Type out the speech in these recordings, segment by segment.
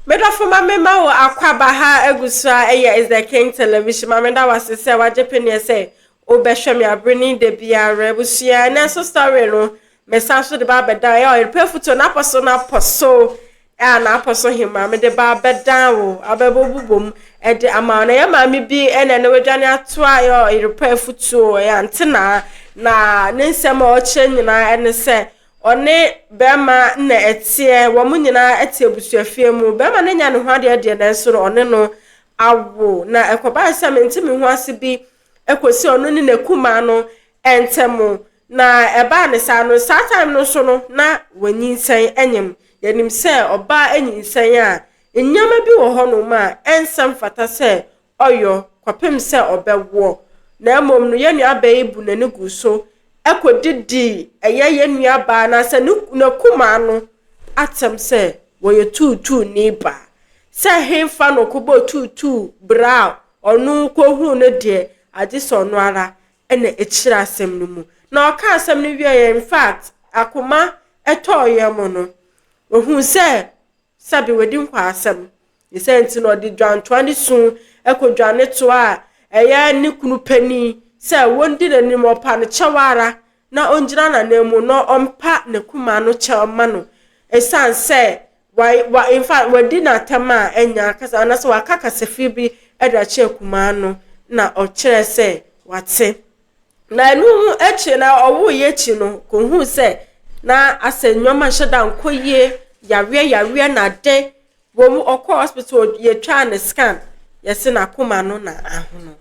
Medɔfo ma me ma wo akwaba ha agu so a ɛyɛ is the king television ma meda wase sɛ wagye peneɛ sɛ wobɛhwɛ me abere ne da biara abusua ɛnɛ nso story no mesan so de ba abɛdan ɛyɛ ɔyerepɛ afutuo n'apɔ so n'apɔ so a n'apɔ so hema mede ba abɛdan wo abɛbɔbobɔ mu ɛde ama wo na ɛyɛ maame bi ɛna ɛna wadwane atoa ɛyɛ ɔyerepɛ afutuo ɛyɛ antenaa na ne nsɛm a ɔkyerɛ nyinaa ɛne sɛ Ɔne barima na ɛteɛ, wɔn nyinaa te abusuafie mu. Barima no nya ne ho adeɛ deɛ nanso no ɔne no awo. Na ɛkɔbae sɛ mente me ho ase bi kɔsi ɔno ne n'akumaa no ntam. Na ɛbaa ne saa no, saa time no nso no na wanyinsɛn anyem. Yɛnim sɛ ɔbaa anyinsɛn a, nneɛma bi wɔ hɔnom a ɛnsɛ mfata sɛ ɔyɔ kɔpem sɛ ɔbɛwoɔ, na mmom no yɛn nuabaa yi bu n'ani gu so kɔdidi ɛyɛ yɛn nuabaa anaasɛ ne n'akumaa no atɛm sɛ wɔyɛ tuutuuni baa. Sɛ henfa na ɔkɔbɔɔ tuutuu berɛ a ɔno kɔhuu no deɛ, agye sɛ ɔno ara na ɛkyerɛ asɛm no mu. Na ɔkaa asɛm no wieeɛ, in fact, akoma tɔɔ yam no, ɔhuu sɛ Sɛbe wadi nkwaasɛm. Ne saa nti no, ɔde dwantoa ne su kɔdwane toaa ɛyɛ ne kunu panin sɛ wɔndi n'anim, ɔpa no kyɛw ara na ɔngyina n'ananmu na ɔmpa n'akumaa no kyɛw mma no ɛsiane sɛ wa, wa, in fact, wadi n'atɛm a ɛnyɛ akasa anaasɛ waka kasafi bi de akyerɛ akumaa no na ɔkyerɛ sɛ wate. Na ɛno ho akyi na ɔwoeɛ akyi no, kɔhuu sɛ na asɛ nneɛma nhyɛ da nkɔ yie, yareɛ yareɛ na ade wɔ mu. Ɔkɔɔ hospital yɛtwaa ne scan, yɛse n'akoma no na ahono.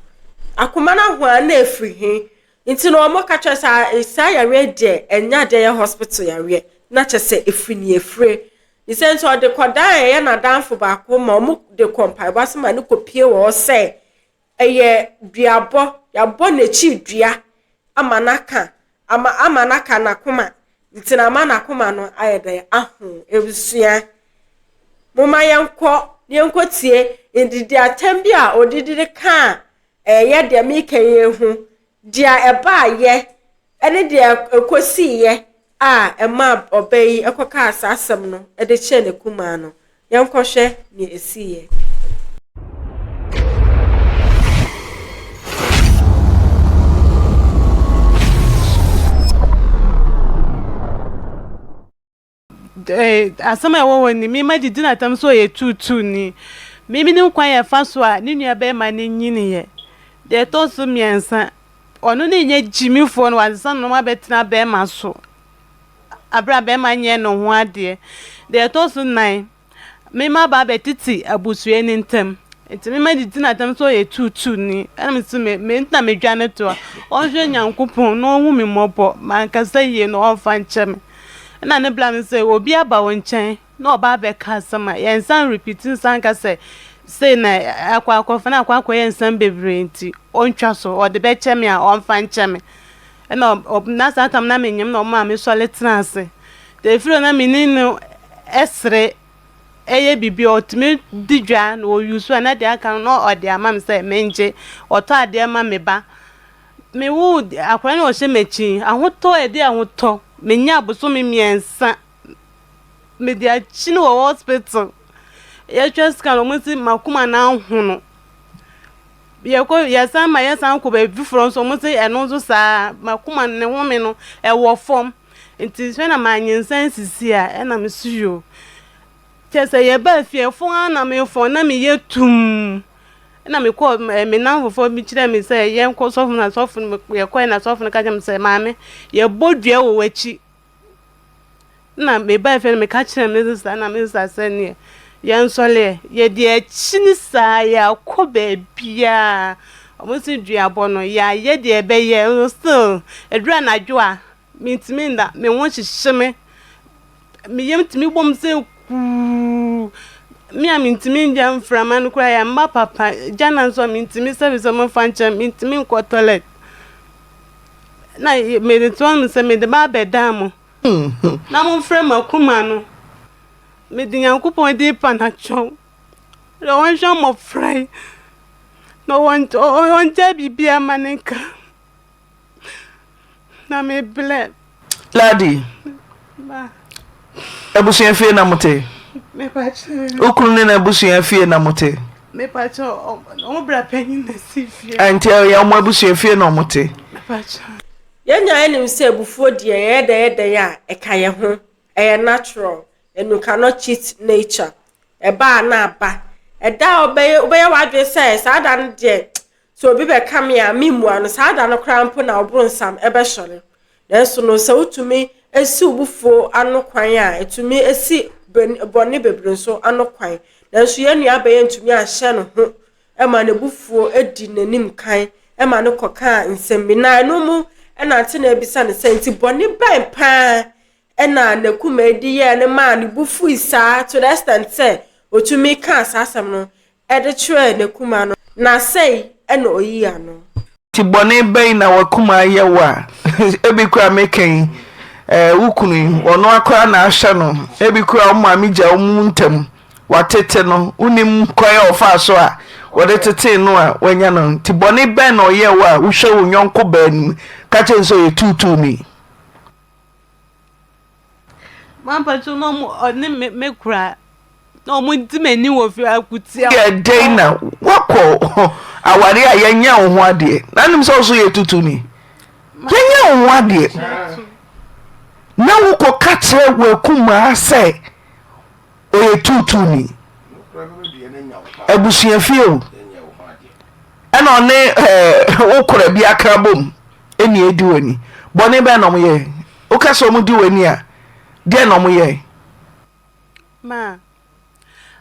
Akoma no ahono a na ɛfiri he? Nti no wɔka kyerɛ sɛ saa yareɛ deɛ ɛnyɛ adeɛ yɛ hospital yareɛ, na kyerɛ sɛ ɛfiri ne afire. Ne sɛ nti ɔde kɔdan a ɛyɛ n'adamfo baako ma wɔde kɔ mpaebɔ ase ma no kɔpie wɔ hɔ sɛ Ɛyɛ duabɔ, yɛabɔ n'akyi dua ama no aka, ama ama no aka n'akoma, nti na ama n'akoma no ayɛ dɛn aho. Abusua, momma yɛnkɔ na yɛnkɔtie ndidi atɛm bi a ɔdidi de kaa ɛyɛ deɛ meka yi ho, deɛ ɛbaayɛ ɛne deɛ ɛkɔsiiɛ a ɛmaa ɔbaa yi kɔkaa saa asɛm no de kyerɛɛ n'akumaa no. Yɛnkɔhwɛ nea ɛsiiɛ. Asɛm a ɛwɔ hɔ ni, me mma didi no atɛm sɛ ɔyɛ tuutuuni. Me menim kwan a ɛfa so a ne nuabarima no nyiniiɛ. Deɛ ɛtɔ so mmiɛnsa, ɔno ne nyɛ gyimifoɔ no wasesa ne ho abɛtena barima so berɛ a barima nyɛɛ ne ho adeɛ. Deɛ ɛtɔ so nnan, Me mma aba abɛtete abusua no ntam. Nti me mma didi no atɛm sɛ ɔyɛ tuutuuni. Ɛna me nso me me na medwane to a, ɔnhwɛ Nyankopɔn na ɔnhu me mmɔbɔ. Mankasa yie no ɔmfa nkyɛ me. Ɛna ne bla no sɛ obi aba wo nkyɛn na ɔba abɛka asɛm a, yɛnsan repeat nsan nka sɛ sei na akɔ akɔfa na akɔ akɔyɛ nsɛm bebree nti ɔntwa so. Ɔde bɛkyɛ me a ɔmfa nkyɛ me. Ɛna ɔ na saa tam na menyem na ɔmaa me sɔre tena ase. Nti ɛfiri hɔ na me ne no sere yɛ biribi a ɔtumi di dwa na ɔyusu a na deɛ aka no na ɔde ama me sɛ mengye. Ɔtɔ adeɛ ma me ba. Mewoo akwadaa no a ɔhyɛ m'akyi yi, ahotɔ a ɛde ahotɔ, menya abosome mmiɛnsa mede akyi no wɔ hospital. Yɛtwa scan wɔn se m'akoma no ahono. Yɛkɔ yɛsan ma yɛsan kɔ baabi foforɔ nso wɔn se ɛno nso saa m'akoma no ne home no ɛwɔ fam. Nti hwɛ na manyinsɛn sisi a ɛna me so yoo. Kyerɛ sɛ yɛbaa fie fon ara na mefon na meyɛ tumm. Ɛna mekɔɔ me nnamfofoɔ bi kyerɛɛ me sɛ yɛnkɔ sɔfo na sɔfo no yɛkɔɛ na sɔfo no ka kyerɛ me sɛ maame yɛbɔ dua wɔ w'akyi. Ɛna mebaa fie no meka kyerɛɛ me sista na me sista sɛ neɛ yɛnsɔleɛ yɛde akyi ne saa yɛakɔ baabiaa wɔn si duabɔ no yɛayɛ deɛ ɛbɛyɛ still ɛduru anadwo a Mintumi nna, me ho hyehye me, me yam tumi bɔ me sɛ kuuu. Me a mintumi ngya mframa no koraa yɛ mma papa. Gya na nso a mintumi sɛbi sɛ momfa nkyɛ me, mintumi nkɔ toilet. Na mede toa mo sɛ mede ba abɛdan mo na momfrɛ m'akoma no. Mede Nyankopɔn din pa no akyɛw na ɔnhwɛ mmɔfra yi na ɔngyae biribiara ma ne nka. Na me blɛ. Ladi, Ba. Abusua fie na mote? Wo kunu ne n'abusua fie na mote? Nti ɛyɛ wɔn abusua fie na wɔte? Yɛn nyinaa nim sɛ abufuo deɛ yɛyɛ dɛn yɛ dɛn a ɛka yɛn ho. Ɛyɛ natural and you cannot cheat nature. Ɛba a na aba. Ɛda a wobɛyɛ wobɛyɛ w'adwene sɛ saa da no deɛ sɛ obi bɛka me a memmua no saa da no koraa mpo na wo bronsam ɛbɛsɔre. Nanso no sɛ wotumi si wo bufuo ano kwan a ɛtumi si bɔne bebree nso ano kwan. Nanso yɛn nua bɛyɛ ntumi anhyɛ ne ho ma n'abufuo di n'anim kan ma no kɔkaa nsɛm bi. Na ɛno mu na ante na abisa no sɛ nti bɔne bɛn paa na n'akumaa di yɛɛ no maa ne bo fui saa to the extent sɛ otumi kaa saa asɛm no de kyerɛɛ n'akumaa no, na sɛi na oyii ano. Nti bɔne bɛn na w'akumaa yɛ wo a ebi koraa meka yi eh, wo kunu yi ɔno ara koraa na ahyɛ no ebi koraa wo maame gya wo mu ntam watete no wonim kwan a ɔfaa so a wɔde tetee no a wanya no nti bɔne bɛn na ɔyɛɛ wo a wohwɛ wo yɔnko baa anim ka kyerɛ no sɛ ɔyɛ tuutuuni. Mampacho na ɔmo ɔne me me kura na ɔmo di m'ani wɔ fie akutia. Yɛ dɛn na woakɔ aware a yɛnyɛ wo ho adeɛ na nim sɛ wo so yɛ tutuni yɛnyɛ wo ho adeɛ na wokɔka kyerɛ w'akumaa sɛ ɔyɛ tuutuuni abusuafie o ɛna ɔne ɛɛ wo kora bi akra bom ɛni edi w'ani bɔne bɛn na ɔmo yɛ woka sɛ ɔmo di w'ani a deɛ na ɔmo yɛ. Ma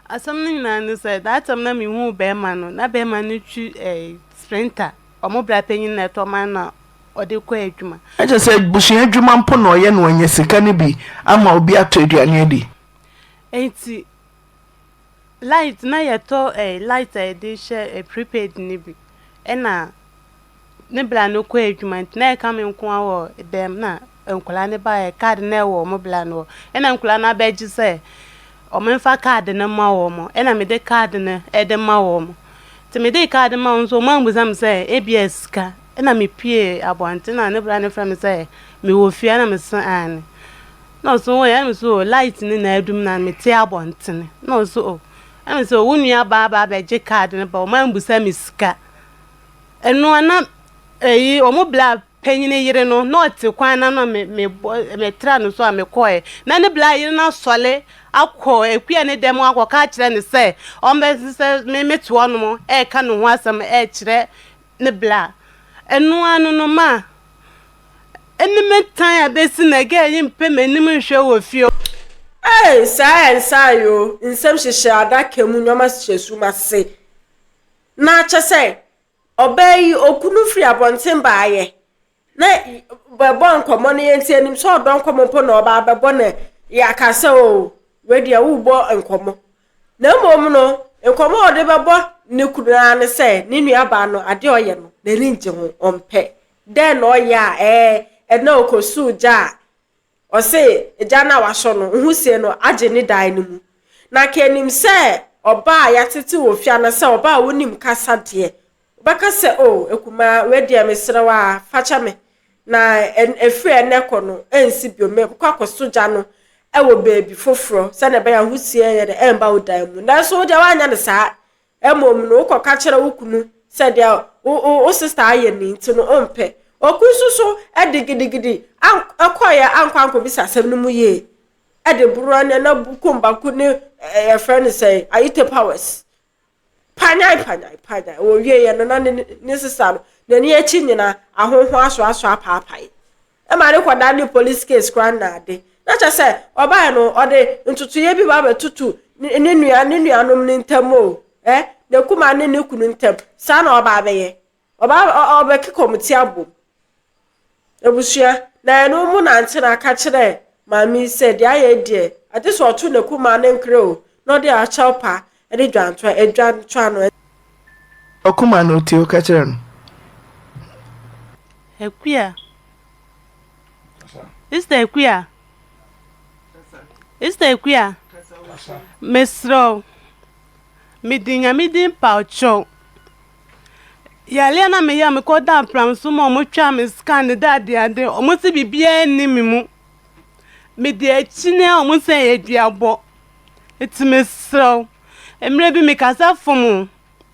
asɛm no nyinaa ne sɛ that time na mehuu bɛrima no na bɛrima no twi ɛɛ eh, sprinter ɔmo bra panyin na ɛtɔ ma na ɔde kɔ adwuma. Ɛkyɛ sɛ busua adwuma mpo na ɔyɛ na ɔnya sika no bi ama obi atɔ aduane adi. Enti light na yɛtɔ eh, light a yɛde hyɛ eh, prepaid no bi ɛna ne bra no kɔ adwuma nti na ɛka me nko ara wɔ dɛm na nkwadaa no baeɛ card no ɛwɔ wɔn bra no hɔ ɛna nkwadaa no abɛgye sɛ wɔn mfa card no ma wɔn ɛna mede card no ɛde ma wɔn nti mede card ma wɔn nso wɔn ambusa me sɛ ebia sika ɛna mepie abɔnten na ne bra no frɛ me sɛ mewɔ fie ɛna mese aane Na ɔse oh ɛna mese oh light no na adum na mete abɔntene na ɔse oh ɛna mese oh wo nua baa ba abɛgye card no ba ɔmo ambusa me sika ɛno a na ɛyi ɔmo bla panyini yere no na ɔte kwan na na me me bɔ me tra no so a me kɔɛ na ne bla yere no asɔle akɔ akua ne dɛm akɔka akyerɛ ne sɛ ɔmbɛ sɛ me me te hɔnom ɛɛka ne ho asɛm ɛɛkyerɛ ne bla ɛno ano no ma Ɛne me tan a bɛsi na girl yi mpɛ m'anim nhwɛ wɔ fie. Ei saa ɛnsa yoo nsɛm hyehyɛ adaka mu nneɛma hyehyɛ sum ase na kyɛ sɛ ɔbaa yi okunu firi abɔnten baayɛ na bɛbɔ nkɔmmɔ no yɛn ti anim sɛ ɔdɔ nkɔmmɔ mpo na ɔbaa bɛbɔ na yɛaka sɛ o wei deɛ wobɔ nkɔmmɔ Na mmom no, nkɔmmɔ a ɔde bɛbɔ ne kunu ara ne sɛ ne nuabaa no, adeɛ a ɔyɛ no, n'ani ngye ho, ɔmpɛ. Dɛn na ɔyɛ a ɛɛ, ɛnna ɔkɔsuu gya a ɔse gya no a wasɔ no, nhusie no agye ne dan no mu. Na anka ɛnim sɛ ɔbaa a yɛatete wɔ fie anaasɛ ɔbaa a wonim kasa deɛ, Wobɛka sɛ, 'O akumaa, wei deɛ mesrɛ wo ara, fa kyɛ me, na ɛfiri ɛnnɛ kɔ no, ɛrensi bio. Mɛkɔ akɔso gya no wɔ baabi foforɔ sɛdeɛ ɛbɛyɛ a husie nyɛ dɛ ɛremma wo dan mu. Nanso wo deɛ woanyɛ no saa. Mmom no, wokɔka kyerɛ wo kunu sɛ deɛ wo, wo, wo sista ayɛ no nti no, wompɛ. Okunu nso so de gidigidi kɔeɛ ankɔ ankɔbisa asɛm no mu yie de borɔ ne na kumbaku ne yɛfrɛ no sɛ ayite powers Panyan panyan panyan. Wɔwieeɛ no na ne ne sista no n'ani akyi nyina ahonho asoasoa apaapae. Ɛma ne kɔda ne police case koraa na ade. Na kyerɛ sɛ ɔbaeɛ no ɔde ntotoeɛ bi ba bɛtoto ne ne nua ne nuanom no ntam o. Ɛ n'akuma ne ne kunu ntam. Saa na ɔba abɛyɛ. Ɔba ɔbɛkeka wɔn ti abom. Abusua, na ɛno mu na Antena ka kyerɛɛ maame yi sɛ deɛ ayɛ yi deɛ, agye sɛ ɔto n'akumaa no nkra o, na ɔde akyɛw pa ne dwantoa adwantoa no. Ɔkumaa no tie o, ka kyerɛ no. Akua. Sister Akua. Sister Akua. Mesrɛ wo. Mede Nyame din paw kyɛw. Yareɛ na meyɛ a mekɔda apram so ma wɔtwaa me scan ne dadeade. Wɔn se biribiara nni me mu. Mede akyi ne a wɔn sɛ ɛyɛ duabɔ. Enti mesrɛ wo, mmerɛ bi mekasa fom wo,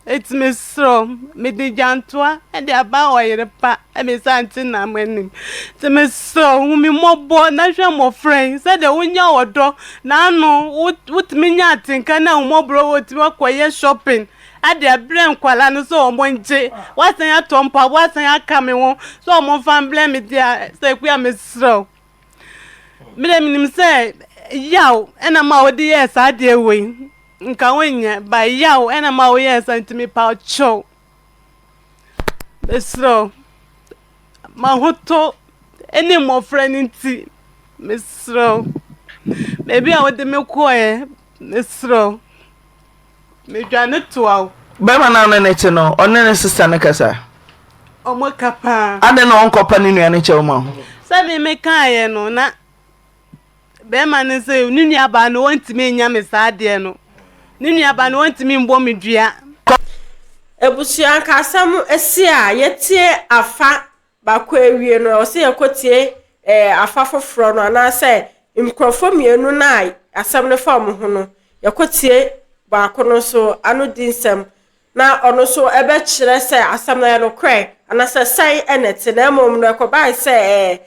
enti mesrɛ wo, mede gyantoa de aba ɔyere pa bɛsa ante nam anim. Enti mesrɛ wo, hu me mmɔbɔ na hwɛ mmɔfra yi sɛdeɛ wonya ɔdɔ na ano wotumi nya atenka ne ahummɔborɔ wotumi akɔyɛ shopping de abrɛ nkwadaa no sɛ wɔn ngye, woasan atɔ mpaboa asan aka me ho sɛ wɔn mfa mbrɛ me deɛ a, sɛ Akua mesrɛ wo. Me deɛ menim sɛ yaw ɛna ma wode yɛɛ saa adeɛ wei nka wonyɛ ba yaw ɛna ma woyɛɛ saa nti mepa kyɛw mesrɛ wo m'ahotɔ ɛne mmɔfra no nti mesrɛ wo baabi a wode me kɔɛ mesrɛ wo Medwane toa wo. Bɛrima no a ɔne ne te no, ɔne ne sista no kasa? Ɔmo ka paa. Adɛn na ɔnkɔpa ne nua no kyɛw ma wo? Sɛ me mekaeɛ no, na bɛrima no sɛ ne nuabaa no ɔntumi nnya me saa adeɛ no. Ne nuabaa no ɔntumi mbɔ me dua. Abusua nka asɛm si a yɛtie afa baako awie no, ɛwɔ sɛ yɛkɔtie eh, afa foforɔ no anaasɛ nkurɔfoɔ mmienu no a asɛm no fa wɔn ho no, yɛkɔtie baako no nso ano di nsɛm na ɔno nso ɛbɛkyerɛ sɛ asɛm no yɛ nokorɛ anaasɛ sɛn ɛna ɛte na mmom no ɛkɔbae sɛ eh,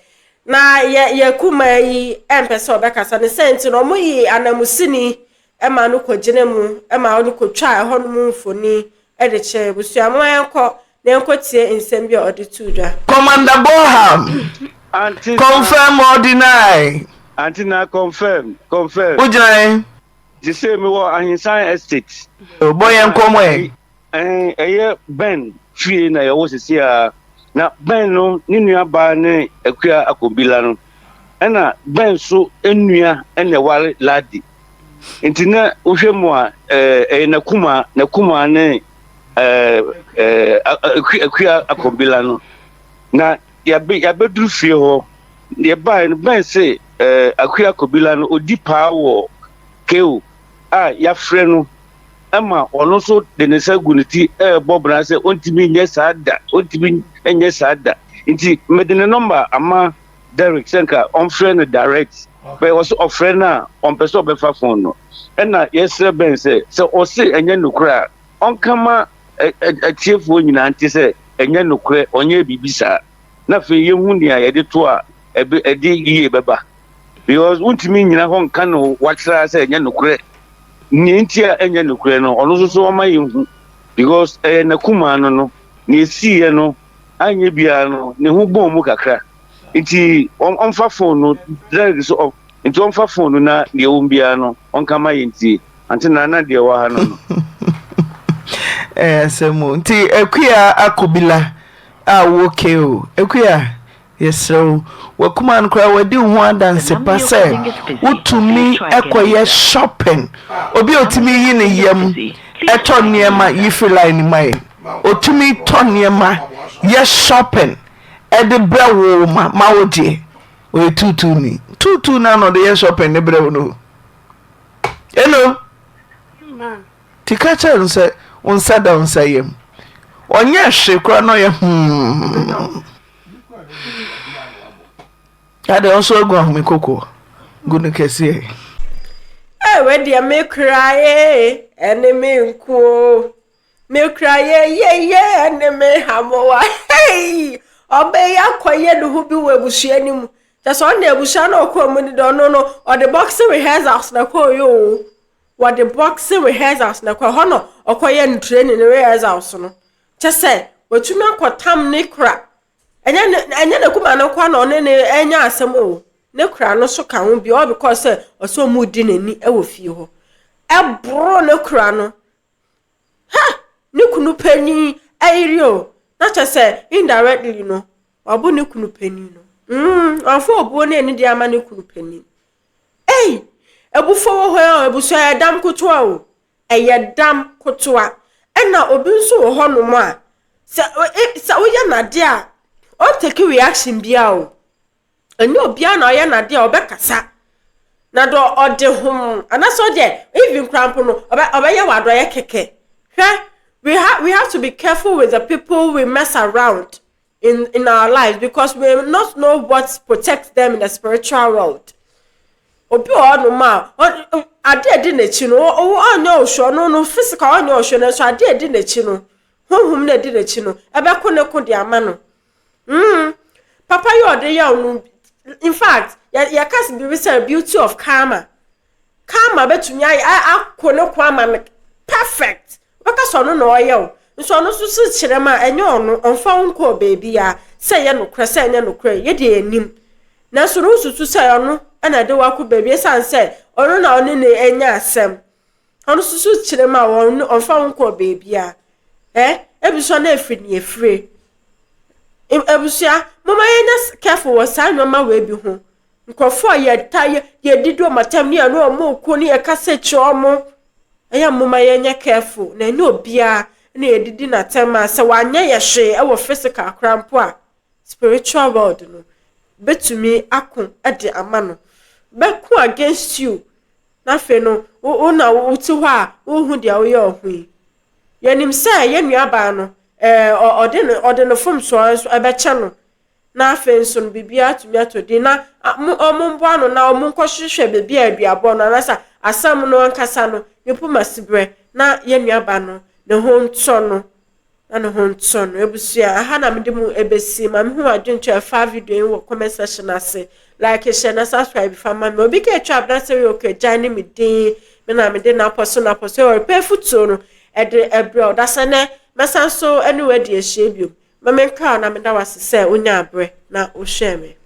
na yɛ yɛ kumaa yi ɛmpɛ sɛ ɔbɛkasa ne sɛ nti no wɔyi anamusini ma no kɔgyina mu ma ɔno kɔtwaa ɛhɔnom mfoni de kyerɛɛ abusua. Momma yɛnkɔ na yɛnkɔtie nsɛm bi a ɔde too dwa. Commander Bonham, Auntie na, confirm or deny? auntie na confirm, confirm. Wogyina he? Sesei mewɔ Ahinsan Estate. Bɔ yɛn Ɛna nkɔmmɔ ɛ. ɛn ɛyɛ Ben fie na yɛwɔ sesei ara. Na Ben no ne nua baa ne Akua Akobila no. Ɛna Ben so nua na ɛware Ladi. Nti na wohwɛ mu a ɛyɛ n'akumaa, n'akumaa ne ɛɛ Akua Akobila no. Na yɛabɛ yɛabɛduru fie hɔ. Yɛbaeɛ no Ben se ɛɛ Akua Akobila no ɔdi paa wɔ KO a yɛafrɛ no ma ɔno nso de ne nsa gu ne ti rebɔ bra sɛ ɔntumi nyɛ saa da, ɔntumi nyɛ saa da. Nti mede ne nɔmba ama Derrick sɛ nka ɔmfrɛ no direct. Bɛyɛ ɔsɛ ɔfrɛ no a ɔmpɛ sɛ ɔbɛfa phone no. Ɛna yɛsrɛ Ben sɛ sɛ ɔse ɛnyɛ nokorɛ a ɔnka ma atiefoɔ nyinaa nte sɛ ɛnyɛ nokorɛ, ɔnyɛɛ biribi saa. Na afei yɛhu nea yɛde to a ɛde yie bɛba. Because wontumi nnyina hɔ nka no wakyerɛ sɛ ɛnyɛ nokorɛ. Nea nti a ɛnyɛ nokorɛ no, ɔno nso so ɔma yɛnhu. Because ɛyɛ n'akumaa no no, nea ɛsiiɛ no, anyɛ biara no, ne ho bɔɔ mu kakra. Nti ɔmfa phone no, Derek so ɔ, nti ɔmfa phone no na deɛ ɛwɔ mu biara no, ɔnka ma yɛntie. Ante na na deɛ ɛwɔ ha no no. Ɛyɛ asɛm o. Nti Akua Akobila a wowɔ KO, Akua, Yɛsrɛ wo, w'akumaa no koraa wadi wo ho adanse pa sɛ wotumi kɔyɛ shopping. Obi a otumi yi ne yam tɔ nneɛma yi firi line no ma yɛn. Otumi tɔ nneɛma yɛ shopping de brɛ wo ma ma wo deɛ. Ɔyɛ tuutuuni. Tuutuu no ara na ɔde yɛ shopping de brɛ wo no. Hello. Nti ka kyerɛ no sɛ wo nsa da wo nsa yam. Ɔnyɛ hwee koraa na ɔyɛ hmm. Ade ɔnso agu ahome koko gu no kɛseɛ. Ee wei deɛ me kura ee ɛne me nko o me kura yeyeye ɛne me hamoa hei ɔbɛ yi akɔyɛ ne ho bi wɔ abusua no mu kyɛ sɛ ɔne abusua no ɔkɔɔ mu no deɛ ɔno no ɔde boxing rehearsals na ɛkɔɔ yɛ o wɔde boxing rehearsals na ɛkɔɔ ɛhɔ na ɔkɔyɛ ne training rehearsals no Kyɛ sɛ, watumi akɔtam ne kora. Ɛnyɛ ne ɛnyɛ n'akuma no nkoa na ɔne ne anya asɛm o. Ne kora no so ka ho bi all because sɛ ɔsɛ ɔmo di n'ani wɔ fie hɔ. Ɛboro ne kora no. Ha! Ne kunu panyin ɛyere o. Na kyɛ sɛ indirectly no, wabo ne kunu panyin no. Mm, wamfa obuo ne anidie ama ne kunu panyin. Ei! Abufuo wɔ hɔ o, abusua yɛ dam kotoa o. Ɛyɛ dam kotoa. Ɛna obi nso wɔ hɔnom a, sɛ sɛ woyɛ no adeɛ a, ɔntake reaction biara o. Ɛnyɛ obiara na ɔyɛ no adeɛ a ɔbɛkasa. Na deɛ ɔde hom anaasɛ ɔdeɛ even koraa mpo no ɔbɛ ɔbɛyɛ wɔ adɔeɛ kɛkɛ. Hwɛ, we have we have to be careful with the people we mess around in in our lives because we may not know what protects them in the spiritual world. Obi wɔ hɔnom a, ade a ɛdi n'akyi no, ɔnyɛ wo hwee, ɔno no physical ɔnyɛ wo hwee, nanso ade a ɛdi n'akyi no, honhom no a ɛdi n'akyi no, ɛbɛko ne ko de ama no. Mm. Papa yi a ɔde yɛ wo no, in fact, yɛka biribi sɛ beauty of karma. Karma bɛtumi ayɛ ako ne ko ama no perfect. Wobɛka sɛ ɔno na ɔyɛ wo. Nso ɔno nso so kyerɛ ma ɛnyɛ ɔno, ɔmfa wo nkɔɔ baabiara, sɛ ɛyɛ nokorɛ, sɛ ɛnyɛ nokorɛ, yɛ deɛ yɛnim. Nanso no wosusu sɛ ɔno na ɛde wo akɔ baabi ɛsiane sɛ ɔno na ɔne no anya asɛm. Ɔno nso so kyerɛ ma ɔno ɔmfa wo nkɔɔ baabiara. Ɛ ebusua na efiri ne efire. Ebusua, momma yɛnyɛ careful wɔ saa nneɛma wei bi ho. Nkurɔfoɔ a yɛta yɛ yɛdidi wɔn atam ne yɛne wɔn reko ne yɛkasa kyerɛ wɔn. Ɛyɛ momma yɛnyɛ careful na ɛnyɛ obiara na yɛdidi n'atam a sɛ wanyɛ yɛ hwee wɔ physical koraa mpo a spiritual world no bɛtumi ako de ama no. Bɛko against you na afei no wo na wote hɔ a wohu deɛ woyɛ wo ho yi. Yɛnim sɛ yɛn nuabaa no ɛɛ ɔde ne ɔde ne fomsoɔ nso ɛbɛkyɛ no na afei nso no biribiara atumi atɔ din na mo ɔmo mboa no na ɔmo nkɔhwehwɛ baabi a aduabɔ no anaasɛ asɛm no ankasa no ne poma siberɛ na yɛn nuaba no ne ho ntɔ no na ne ho ntɔ no. Abusua, aha na mede mu ebesi. Ma mehu adwenkyerɛ ɛfa video yi wɔ comment section ase. Like, share na subscribe fa ma me. Obi ka atwa abena sɛ woyɛ okay, gyae ne me din. Me na mede n'apɔ so n'apɔ so ɔrepɛ afutuo no ɛde ɛbrɛ ɔdasa nɛ mɛsan so ɛne wo adi ahyia bio. Ma menka na meda wo ase sɛ wonya abrɛ na wohwɛɛ me.